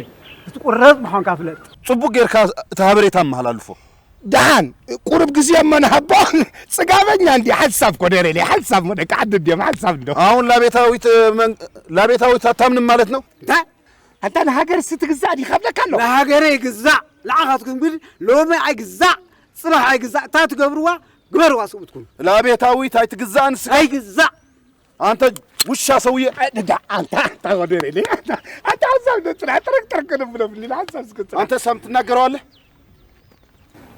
ክትቁረጽ ምዃንካ ፍለጥ። ጽቡቕ ጌርካ እቲ ሃበሬታ ኣመሃላልፎ። ደሓን፣ ቁሩብ ግዜ እሞ ንሃቦ። ጽጋበኛ እንዲ ሓሳብ ኮኔሬል፣ ሓሳብ እሞ ደቂ ዓዲ እንዲዮም፣ ሓሳብ እንዶ። አሁን ላቤታዊት መን-፣ ላቤታዊት ኣታምንም ማለት ነው? እንታይ? ኣንታ ንሃገር ስትግዛእ ዲኻ ብለካ ኣለኹ። ንሃገረ ይግዛእ፣ ንዓኻትኩም ግን ሎሚ ኣይግዛእ፣ ጽባሕ ኣይግዛእ፣ እታ ትገብርዋ ግበርዋ ስብኡትኩም። ላቤታዊት ኣይትግዛእን ስጋ። ኣይግዛእ። አንተ ውሻ ሰውዬ። እ፣ ዳ-፣ አንተ፣ አንተ ወደ እኔ፣ አንተ፣ አንተ ሀሳብ ነው ጥራ፣ ጥርቅ፣ ጥርቅ ነው ብሎ ምን ይላል? ሀሳብ እስከ ጥራ። አንተ ሳም ትናገረዋለህ?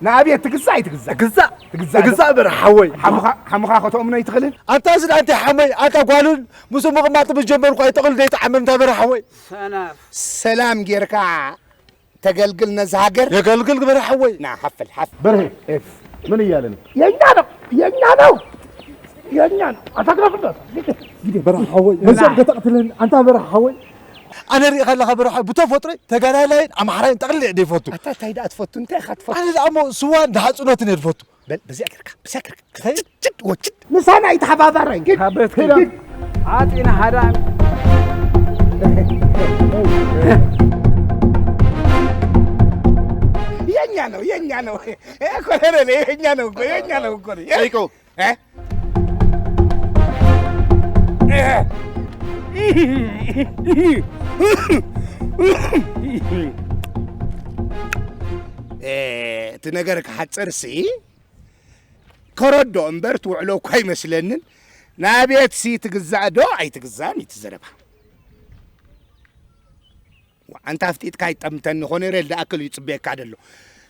ንኣብየት ትግዛእ ኣይትግዛእ? ትግዛእ። ትግዛእ። ትግዛእ በረ ሓወይ። ሓሙኻ፣ ሓሙኻ ከተእምኖ ኣይትኽእልን? ኣንታ እዚ ኣንተ ሓመይ፣ ኣንታ ጓሉን ምስ ምቕማጥ ምስ ጀመርኩ ኣይጠቕል ደይ ተዓመምታ በረ ሓወይ። ሰናፍ። ሰላም ጌርካ ተገልግል ነዚ ሃገር። የገልግል ግበር ሓወይ። ና፣ ሓፍል፣ ሓፍል። በርሄ፣ ኤፍ፣ ምን እያለ ነው? የኛ ነው፣ የኛ ነው፣ የኛ ነው። አታግረፍበት። ጊዜ በረኻ ሓወይ፣ መቸም ከተቕትልን፣ ኣንታ በረኻ ሓወይ። ኣነ ሪኢ ከለኻ በረኻ ብተፈጥሮይ ተጋዳላይን ኣምሓራይን ጠቕሊለ እየ ዘይፈቱ። ኣታ እንታይ ደኣ ትፈቱ? እንታይ ኢኻ ትፈቱ? ኣነ ደኣ እሞ ስዋን ደሓፅኖትን እየ ዝፈቱ። በል፣ በዚኣ ጌርካ፣ በዚኣ ጌርካ። ከይድ። ችድ፣ ወችድ። ምሳና ኣይተሓባባራይ። ኪድ፣ ካብ ቤት ኪድ፣ ኪድ። ኪድ። ዓጢና ሓዳን። የኛ ነው፣ የኛ ነው። እ፣ ኮሎኔል፣ የኛ ነው እኮ፣ የኛ ነው እኮ። ጠይቀው። እ? እ፣ እቲ ነገር ክሓጽርሲ፣ ከረዶ እምበር ትውዕሎ እኳ ኣይመስለንን። ንኣብየትሲ ትግዛእ ዶ ኣይትግዛእን እዩ እቲ ዘረባ። ዋዕ፣ ኣንታ ኣፍጢጥካ ኣይጠምተኒ፣ ኮነሬል ዝኣክል እዩ ጽበየካ ደሎ።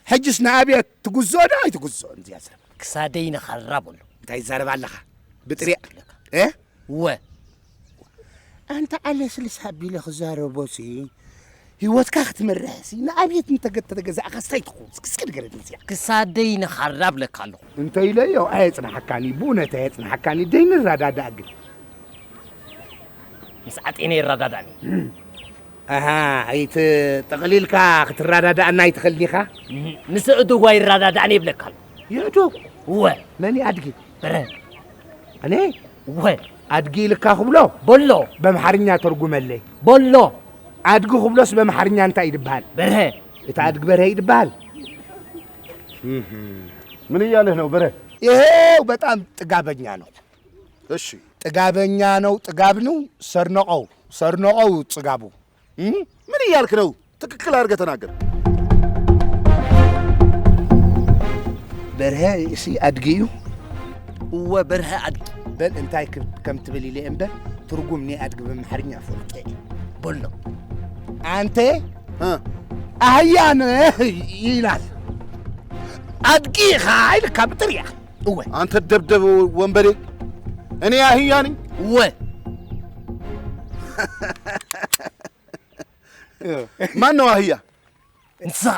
ሕጅስ ንኣብየት ትጉዝኦ ዶ ኣይትጉዝኦን እዚኣ ዘረባ? ክሳደይ ንኸራ በሎ። እንታይ ትዛረብ ኣለኻ? ብጥሪያ-፣ ክብለካ። እ? እወ። ኣንታ ኣለስልስ ኣቢለ ክዛረቦሲ፣ ህይወትካ ክትመርሕሲ፣ ንኣብየት እንተገ-፣ ተተገዛእካስ እንታይ ትኸውን? እስኪ፣ እስኪ ንገረኒ እዚኣ። ክሳደይ ንኻራ እብለካ ኣለኹ። እንተ ኢለዮ ኣየጽንሓካን እዩ፣ ብእውነት ኣየጽንሓካን እዩ። ደይ ንረዳዳእ ግን። ምስ ዓጤነ ይረዳዳእኒ። ኣሃ፣ ኣይት-፣ ጠቕሊልካ ክትረዳዳእና ኣይትኽእልን ኢኻ? ምስ ኣእዱጓ ይረዳዳእኒ ይብለካ ኣሎ። የእዱግ? እወ። መን እዩ ኣድጊ? በረ። ኣነ? እወ። ኣድጊ ኢልካ ክብሎ? በሎ። በምሓርኛ ተርጉመለይ። በሎ። ኣድጊ ክብሎስ በምሓርኛ እንታይ ይድበሃል? በርሀ። እቲ ኣድጊ በርሀ ይድበሃል? እህ። ምን እያለህ ነው በርሀ? ይሄው በጣም ጥጋበኛ ነው። እሺ። ጥጋበኛ ነው፣ ጥጋብ ነው። ሰርነቀው፣ ሰርነቀው ጽጋቡ። እም? ምን እያልክ ነው? ትክክል አድርገህ ተናገር። በርሀ እሲ ኣድጊ እዩ? እወ፣ በርሀ ኣድጊ። በል እንታይ ክብ-፣ ከም ትብል ኢለ እምበር፣ ትርጉም ናይ ኣድጊ ብምሓርኛ ፈልጦ እየ። በሎ። ኣንተ እ። ኣህያ ነህ ይላል። ኣድጊ ኢኻ ኢልካ ብጥርያ። እወ። አንተ ደብደብ ወንበዴ፣ እኔ አህያ ነኝ? እወ። ማን ነው አህያ? ንስኻ።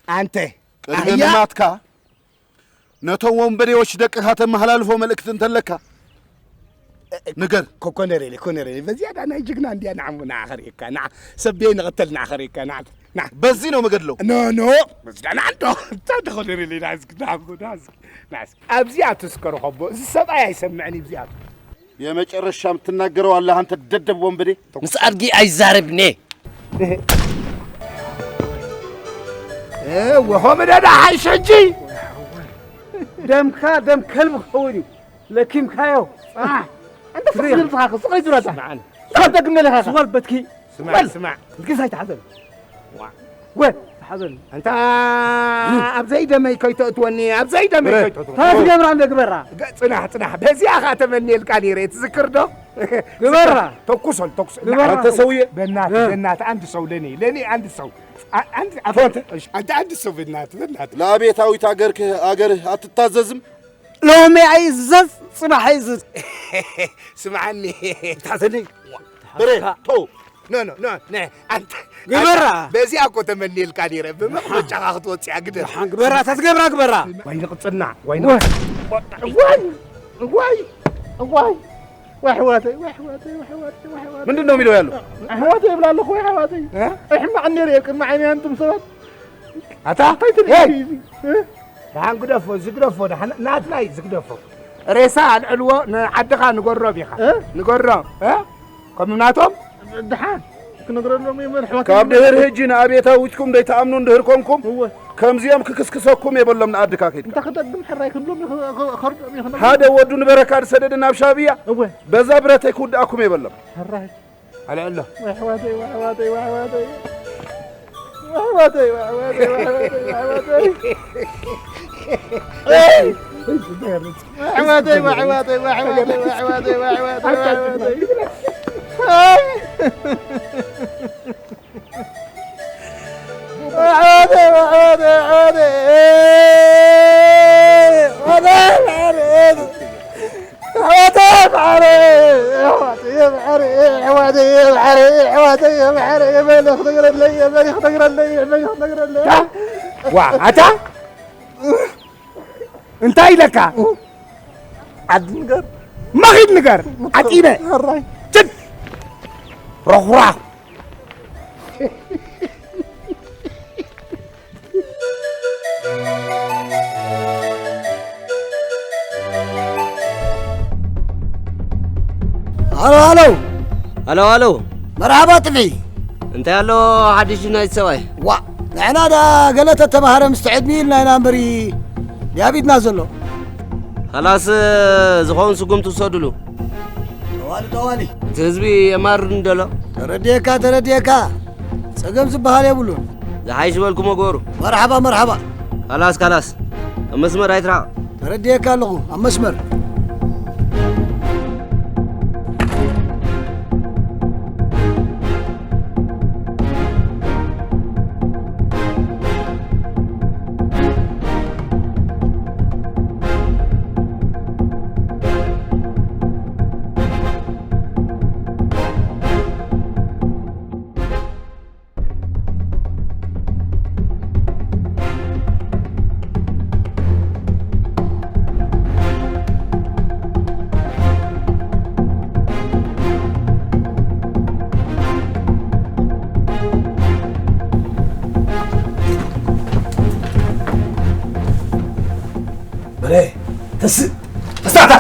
አንተ ቅድሚ ኣህያ? ምማትካ ነቶም ወንበዴዎች ደቅኻ ተመሓላልፎ መልእክቲ እንተለካ ንገር። ኮ-፣ ኮነሬሌ፣ ኮነሬሌ፣ በዚያዳ ናይ ጅግና እንዲያ ንዓሙ ንዓኸርየካ፣ ንዓ-፣ ሰብ ደይ ንቕተል ንዓኸርየካ፣ ንዓ-፣ ንዓ-፣ በዚህ ነው የምገድለው። ኖ፣ ኖ፣ በዚዳ ንዓ እንዶ፣ እንታይ ተኾነሬሌ፣ ንዓ እስኪ፣ ንዓ፣ ንዓ እስኪ፣ ንዓ እስኪ። ኣብዚኣ ትስከሩ ኸቦ፣ እዚ ሰብኣይ ኣይሰምዕን እዩ፣ ኣብዚኣ። የመጨረሻ የምትናገረው ኣለህ አንተ ደደብ ወንበዴ። ምስ ኣድጊ ኣይዛረብን እየ። እወ፣ ከምኡ ደኣ ሓይሽ ሕጂ። ደምካ ደም ከልቢ ክኸውን እዩ። ለኪምካዮ። ጽናሕ። ኣንተ ፍቕሪ ፍቕሪ ኢልካ፣ ፍቕሪ ዱራታ። ስምዓኒ። እንታይ ትደግም ኣለኻ? ስወር በትኪ። ስማዕ፣ በል። ስማዕ። ግስ ኣይትሓዘሉ። ዋ። ወ፣ ተሓዘሉ። ኣንታ ኣብ ዘይደመይ ከይተእትወኒ፣ ኣብ ዘይደመይ ብረ። ከይተእትወኒ። እንታይ ትገብራ እንደ ግበራ? ገ-፣ ጽናሕ፣ ጽናሕ። በዚኣ ኸኣ ተመንየልካ ነይረ፣ ትዝክር ዶ? ግበራ። ተኩሰል፣ ተኩሰል። ግበራ። ኣንተ ሰውዬ። በእናትህ፣ እ። በእናትህ፣ አንድ ሰው ለኔ፣ ለኔ አንድ ሰው። አ-፣ አንድ፣ አፎ አንተ። እሺ፣ አንተ አንድ ሰው በእናትህ፣ በእናትህ። ለአብዮታዊት አገርህ፣ አገርህ አትታዘዝም? ሎሚ ኣይእዘዝ፣ ጽባሕ ኣይእዘዝ። ስምዓኒ። ታዘለይ። በረ፣ ቶ። ኖ፣ ኖ፣ ኖ፣ ነ፣ ኣንተ፣ ግበራ። ኣንተ፣ በዚኣ እኮ ተመንየልካ ነይረ። ብመቕመጫኻ ክትወጽእ እያ፣ ግደፍ። ደሓን ግበራ፣ ተትገብራ ግበራ። ዋይ ንቕጽና፣ ዋይ ወ-፣ ንቕጽና። ዋይ፣ ዋይ፣ ዋይ፣ ዋይ፣ ኣሕዋተይ፣ ዋይ፣ ኣሕዋተይ፣ ዋይ፣ ኣሕዋተይ፣ ዋይ፣ ኣሕዋተይ። ምንድን ነው የሚለው ያለው? ኣሕዋተይ ይብላ ኣለኹ፣ ዋይ፣ ኣሕዋተይ። እ? ኣይሕማቕ ነይረ፣ ቅድሚ ዓይነይ ኣንቱም ሰባት። ኣታ? እንታይ ትርኢ ሄይ! እዚ? እ? ደሓን ግደፎ፣ እዚ ግደፎ፣ ደሓን ናትና እዩ፣ እዚ ግደፎ። ሬሳ ኣልዕልዎ፣ ንዓድኻ ንገሮም ኢኻ። እ? ንገሮም፣ እ? ከም ናቶም? ደሓን ክነግረሎም እየ፣ መርሐባ ካብ ክነግረሎም። ድህር ሕጂ ንኣብየታዊትኩም ዘይትኣምኑ እንድህር ኮንኩም፣ እወ። ከምዚኦም ክክስክሰኩም የበሎም ንኣድካ ከይድካ። እንተ ክደግም ሕራይ ክብሎም ይኽ-፣ ኸ-፣ ኸርዶም ይኽነግሮም። ሓደ ወዱ ንበረካ ዝሰደደ ናብ ሻብያ፣ እወ። በዛ ብረተይ ክውድኣኩም የበሎም። ሕራይ። ኣልዕሎ። ወይ ኣሕዋተይ፣ ወይ ኣሕዋተይ፣ ወይ ኣሕዋተይ። ወይ ኣሕዋተይ፣ ወይ ኣሕዋተይ፣ ወይ ኣሕዋተይ፣ ወይ ኣሕዋተይ። ኣሕዋተይ፣ ወይ ኣሕዋተይ፣ ወይ ኣሕዋተይ፣ ወይ ኣሕዋተይ፣ ወይ ኣሕዋተይ፣ ወይ ኣሕዋተይ። ኣይ። ኣሕዋተይ፣ ኣሕዋተይ፣ ኣሕዋተይ። ኣሕዋተይ፣ ኣሕዋተይ። ኣሕዋተይ፣ ኣሕዋተይ፣ ኣሕዋተይ፣ ኣሕዋተይ፣ ኣሕዋተይ፣ ኣሕዋተይ፣ ኣሕዋተይ፣ መን ክትነግረለይ፣ መን ክትነግረለይ፣ መን ክትነግረለይ። ዋ፣ ኣታ? እንታይ ኢለካ? ዓዲ ንገር። መኺድ ንገር። ዓጢነ። ሕራይ። ጭድ። ሮኽራኽ። ሃሎ፣ ሃሎ። ሃሎ፣ ሃሎ። መርሓባ ጥፍዒ። እንታይ ኣሎ ሓድሽ ናይቲ ሰብኣይ? ዋ፣ ንሕና ደኣ ገለ ተተባህረ ምስ ትዕድሚ ኢልና ኢና እምበሪ ድያቢትና ዘሎ። ኸላስ፣ ዝኸውን ስጉምቲ ውሰድሉ። ጠዋሊ፣ ጠዋሊ። እቲ ህዝቢ የማርር እንደሎ። ተረድኤካ፣ ተረድኤካ። ጸገም ዝበሃል የብሉን። ዝሓይሽ በልኩሞ ግበሩ። መርሓባ፣ መርሓባ። ካላስ፣ ካላስ። ኣብ መስመር ኣይትራቕ። ተረድኤካ ኣለኹ፣ ኣብ መስመር። በለ፣ ተስእ፣ ተስእ ኣታ!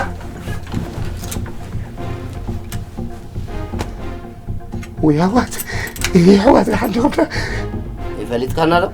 ወይ ኣሕዋት፣ ይሄ ኣሕዋት ሓንቲ ኸብዳ። ይፈሊጥካና ዶ?